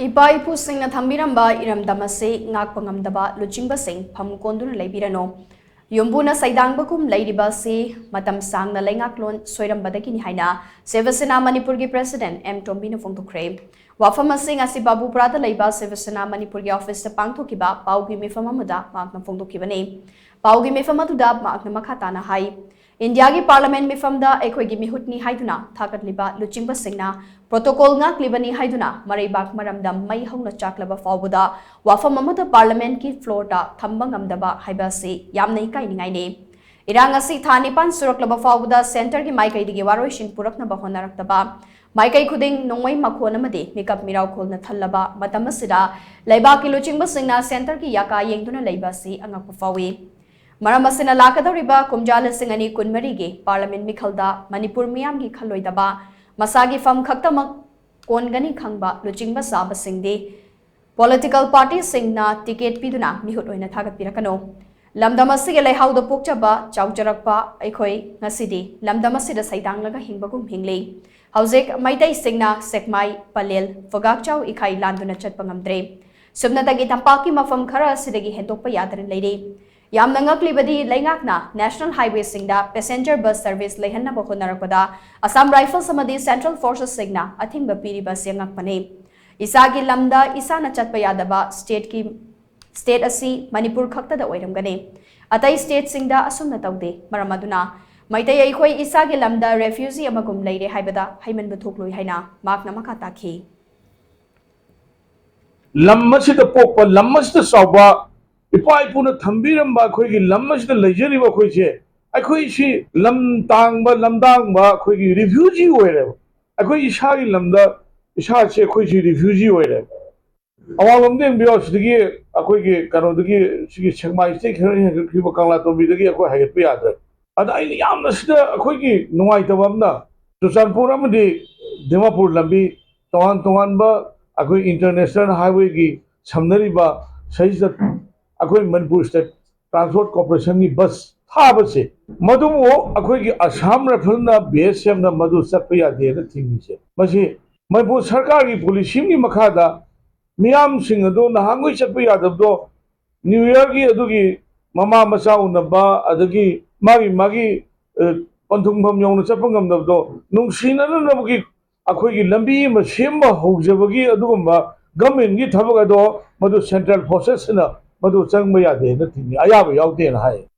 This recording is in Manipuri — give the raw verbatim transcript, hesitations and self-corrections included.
ꯏꯄꯥ ꯏꯄꯨꯁꯤꯡꯅ ꯊꯝꯕꯤꯔꯝꯕ ꯏꯔꯝꯗꯝ ꯑꯁꯤ ꯉꯥꯛꯄ ꯉꯝꯗꯕ ꯂꯨꯆꯤꯡꯕꯁꯤꯡ ꯐꯝ ꯀꯣꯟꯗꯨꯅ ꯂꯩꯕꯤꯔꯅꯨ꯫ ꯌꯨꯝꯕꯨꯅ ꯁꯩꯗꯥꯡꯕꯒꯨꯝ ꯂꯩꯔꯤꯕ ꯑꯁꯤ ꯃꯇꯝ ꯁꯥꯡꯅ ꯂꯩꯉꯥꯛꯂꯣꯟ ꯁꯣꯏꯔꯝꯕꯗꯒꯤꯅꯤ ꯍꯥꯏꯅ ꯁꯤꯕ ꯁꯦꯅꯥ ꯃꯅꯤꯄꯨꯔꯒꯤ president ꯑꯦꯝ ꯇꯣꯝꯕꯤꯅ ꯐꯣꯡꯗꯣꯛꯈ꯭ꯔꯦ꯫ ꯋꯥꯐꯝ ꯑꯁꯤ ꯉꯁꯤ ꯕꯥꯕꯨꯄꯨꯔꯥꯗ ꯂꯩꯕ ꯁꯤꯕ ꯁꯦꯅꯥ ꯃꯅꯤꯄꯨꯔꯒꯤ officeꯇ ꯄꯥꯡꯊꯣꯛꯈꯤꯕ ꯄꯥꯎꯒꯤ ꯃꯤꯐꯝ ꯑꯃꯗ ꯃꯍꯥꯛꯅ ꯐꯣꯡꯗꯣꯛꯈꯤꯕꯅꯤ꯫ ꯄꯥꯎꯒꯤ ꯃꯤꯐꯝ ꯑꯗꯨꯗ ꯃꯍꯥꯛꯅ ꯃꯈꯥ ꯇꯥꯅ ꯍꯥꯏ, ꯏꯟꯗꯤꯌꯥꯒꯤ parliament ꯃꯤꯐꯝꯗ ꯑꯩꯈꯣꯏꯒꯤ ꯃꯤꯍꯨꯠꯅꯤ ꯍꯥꯏꯗꯨꯅ ꯊꯥꯒꯠꯂꯤꯕ ꯂꯨꯆꯤꯡꯕꯁꯤꯡꯅ protocol ꯉꯥꯛꯂꯤꯕꯅꯤ ꯍꯥꯏꯗꯨꯅ ꯃꯔꯩꯕꯥꯛ ꯃꯔꯝꯗ ꯃꯩ ꯍꯧꯅ ꯆꯥꯛꯂꯕ ꯐꯥꯎꯕꯗ ꯋꯥꯐꯝ ꯑꯃꯠꯇ parliamentꯀꯤ floorꯗ ꯊꯝꯕ ꯉꯝꯗꯕ ꯍꯥꯏꯕ ꯑꯁꯤ ꯌꯥꯝꯅ ꯏꯀꯥꯏꯅꯤꯡꯉꯥꯏꯅꯤ꯫ ꯏꯔꯥꯡ ꯑꯁꯤ ꯊꯥ ꯅꯤꯄꯥꯟ ꯁꯨꯔꯛꯂꯕ ꯐꯥꯎꯕꯗ centreꯒꯤ ꯃꯥꯏꯀꯩꯗꯒꯤ ꯋꯥꯔꯣꯏꯁꯤꯟ ꯄꯨꯔꯛꯅꯕ ꯍꯣꯠꯅꯔꯛꯇꯕ, ꯃꯥꯏꯀꯩ ꯈꯨꯗꯤꯡ ꯅꯣꯡꯃꯩ ꯃꯈꯣꯟ ꯑꯃꯗꯤ ꯃꯤꯀꯞ ꯃꯤꯔꯥꯎꯈꯣꯜꯅ ꯊꯜꯂꯕ ꯃꯇꯝ ꯑꯁꯤꯗ ꯂꯩꯕꯥꯛꯀꯤ ꯂꯨꯆꯤꯡꯕꯁꯤꯡꯅ centreꯒꯤ ꯌꯥꯀꯥ ꯌꯦꯡꯗꯨꯅ ꯂꯩꯕ ꯑꯁꯤ ꯑꯉꯛꯄ ꯐꯥꯎꯏ꯫ ꯃꯔꯝ ꯑꯁꯤꯅ ꯂꯥꯛꯀꯗꯧꯔꯤꯕ ꯀꯨꯝꯖꯥ ꯂꯤꯁꯤꯡ ꯑꯅꯤ ꯀꯨꯟꯃꯔꯤꯒꯤ parliament ꯃꯤꯈꯜꯗ ꯃꯅꯤꯄꯨꯔ ꯃꯤꯌꯥꯝꯒꯤ ꯈꯜꯂꯣꯏꯗꯕ, ꯃꯁꯥꯒꯤ ꯐꯝ ꯈꯛꯇꯃꯛ ꯀꯣꯟꯒꯅꯤ ꯈꯪꯕ ꯂꯨꯆꯤꯡꯕ ꯆꯥꯕꯁꯤꯡꯗꯤ political partyꯁꯤꯡꯅ ticket ꯄꯤꯗꯨꯅ ꯃꯤꯍꯨꯠ ꯑꯣꯏꯅ ꯊꯥꯒꯠꯄꯤꯔꯛꯀꯅꯨ꯫ ꯂꯝꯗꯝ ꯑꯁꯤꯒꯤ ꯂꯩꯍꯥꯎꯗ ꯄꯣꯛꯆꯕ, ꯆꯥꯎꯖꯔꯛꯄ ꯑꯩꯈꯣꯏ ꯉꯁꯤꯗꯤ ꯂꯝꯗꯝ ꯑꯁꯤꯗ ꯁꯩꯗꯥꯡꯂꯒ ꯍꯤꯡꯕꯒꯨꯝ ꯍꯤꯡꯂꯤ꯫ ꯍꯧꯖꯤꯛ ꯃꯩꯇꯩꯁꯤꯡꯅ ꯁꯦꯛꯃꯥꯏ, ꯄꯂꯦꯜ, ꯐꯨꯒꯥꯛꯆꯥꯎ ꯏꯈꯥꯏ ꯂꯥꯟꯗꯨꯅ ꯆꯠꯄ ꯉꯝꯗ꯭ꯔꯦ꯫ ꯁꯨꯞꯅꯇꯒꯤ ꯇꯝꯄꯥꯛꯀꯤ ꯃꯐꯝ ꯈꯔ ꯑꯁꯤꯗꯒꯤ ꯍꯦꯟꯗꯣꯛꯄ ꯌꯥꯗꯅ ꯂꯩꯔꯤ꯫ ꯌꯥꯝꯅ ꯉꯛꯂꯤꯕꯗꯤ ꯂꯩꯉꯥꯛꯅ national highwayꯁꯤꯡꯗ passenger bus service ꯂꯩꯍꯟꯅꯕ ꯍꯣꯠꯅꯔꯛꯄꯗ Assam Rifles ꯑꯃꯗꯤ central forcesꯁꯤꯡꯅ ꯑꯊꯤꯡꯕ ꯄꯤꯔꯤꯕ ꯑꯁꯤ ꯑꯉꯛꯄꯅꯤ꯫ ꯏꯁꯥꯒꯤ ꯂꯝꯗ ꯏꯁꯥꯅ ꯆꯠꯄ ꯌꯥꯗꯕ stateꯀꯤ, state ꯑꯁꯤ ꯃꯅꯤꯄꯨꯔ ꯈꯛꯇꯗ ꯑꯣꯏꯔꯝꯒꯅꯤ꯫ ꯑꯇꯩ stateꯁꯤꯡꯗ ꯑꯁꯨꯝꯅ ꯇꯧꯗꯦ꯫ ꯃꯔꯝ ꯑꯗꯨꯅ ꯃꯩꯇꯩ ꯑꯩꯈꯣꯏ ꯏꯁꯥꯒꯤ ꯂꯝꯗ refugee ꯑꯃꯒꯨꯝ ꯂꯩꯔꯦ ꯍꯥꯏꯕꯗ ꯍꯩꯃꯟꯕ ꯊꯣꯛꯂꯣꯏ ꯍꯥꯏꯅ ꯃꯍꯥꯛꯅ ꯃꯈꯥ ꯇꯥꯈꯤ꯫ ꯂꯝ ꯑꯁꯤꯗ ꯄꯣꯛꯄ, ꯂꯝ ꯑꯁꯤꯗ ꯆꯥꯎꯕ, ꯏꯄꯥ ꯏꯄꯨꯅ ꯊꯝꯕꯤꯔꯝꯕ ꯑꯩꯈꯣꯏꯒꯤ ꯂꯝ ꯑꯁꯤꯗ ꯂꯩꯖꯔꯤꯕ ꯑꯩꯈꯣꯏꯁꯦ, ꯑꯩꯈꯣꯏꯁꯤ ꯂꯝ ꯇꯥꯡꯕ, ꯂꯝꯗꯥꯡꯕ ꯑꯩꯈꯣꯏꯒꯤ refugee ꯑꯣꯏꯔꯦꯕ꯫ ꯑꯩꯈꯣꯏ ꯏꯁꯥꯒꯤ ꯂꯝꯗ ꯏꯁꯥꯁꯦ ꯑꯩꯈꯣꯏꯁꯤ refugee ꯑꯣꯏꯔꯦꯕ꯫ ꯑꯋꯥꯡꯂꯣꯝꯗ ꯌꯦꯡꯕꯤꯌꯣ, ꯁꯤꯗꯒꯤ ꯑꯩꯈꯣꯏꯒꯤ ꯀꯩꯅꯣꯗꯒꯤ ꯁꯤꯒꯤ ꯁꯦꯛꯃꯥꯏ state ꯈꯔ ꯍꯦꯟꯒꯠꯈꯤꯕ ꯀꯪꯂꯥꯇꯣꯝꯕꯤꯗꯒꯤ ꯑꯩꯈꯣꯏ ꯍꯥꯏꯒꯠꯄ ꯌꯥꯗ꯭ꯔꯦ꯫ ꯑꯗ ꯑꯩꯅ ꯌꯥꯝꯅ ꯁꯤꯗ ꯑꯩꯈꯣꯏꯒꯤ ꯅꯨꯡꯉꯥꯏꯇꯕ ꯑꯃꯅ ꯆꯨꯔꯆꯥꯟꯄꯨꯔ ꯑꯃꯗꯤ ꯗꯤꯃꯥꯄꯨꯔ ꯂꯝꯕꯤ ꯇꯣꯉꯥꯟ ꯇꯣꯉꯥꯟꯕ ꯑꯩꯈꯣꯏ international highwayꯒꯤ ꯁꯝꯅꯔꯤꯕ ꯁꯤꯗꯩꯁꯤꯗ ꯑꯩꯈꯣꯏ ꯃꯅꯤꯄꯨꯔ state transport corporationꯒꯤ bus ꯊꯥꯕꯁꯦ, ꯃꯗꯨꯕꯨ ꯑꯩꯈꯣꯏꯒꯤ Assam Riflesꯅ, BSFꯅ ꯃꯗꯨ ꯆꯠꯄ ꯌꯥꯗꯦꯅ ꯊꯤꯡꯉꯤꯁꯦ, ꯃꯁꯤ ꯃꯅꯤꯄꯨꯔ ꯁꯔꯀꯥꯔꯒꯤ policy ꯑꯃꯒꯤ ꯃꯈꯥꯗ ꯃꯤꯌꯥꯝꯁꯤꯡ ꯑꯗꯣ ꯅꯍꯥꯟꯈꯣꯏ ꯆꯠꯄ ꯌꯥꯗꯕꯗꯣ, ꯅ꯭ꯌꯨ ꯌꯔꯒꯤ ꯑꯗꯨꯒꯤ ꯃꯃꯥ ꯃꯆꯥ ꯎꯅꯕ, ꯑꯗꯒꯤ ꯃꯥꯒꯤ ꯃꯥꯒꯤ, ꯑ, ꯄꯟꯊꯨꯡꯐꯝ ꯌꯧꯅ ꯆꯠꯄ ꯉꯝꯗꯕꯗꯣ, ꯅꯨꯡꯁꯤꯅꯅꯕꯒꯤ ꯑꯩꯈꯣꯏꯒꯤ ꯂꯝꯕꯤ ꯑꯃ ꯁꯦꯝꯕ ꯍꯧꯖꯕꯒꯤ ꯑꯗꯨꯒꯨꯝꯕ ꯒꯃꯦꯟꯒꯤ ꯊꯕꯛ ꯑꯗꯣ ꯃꯗꯨ ꯁꯦꯟꯇ꯭ꯔꯦꯜ ꯐꯣꯔꯁꯦꯁꯁꯤꯅ ꯃꯗꯨ ꯆꯪꯕ ꯌꯥꯗꯦꯅ ꯊꯤꯡꯉꯤ, ꯑꯌꯥꯕ ꯌꯥꯎꯗꯦꯅ ꯍꯥꯏ꯫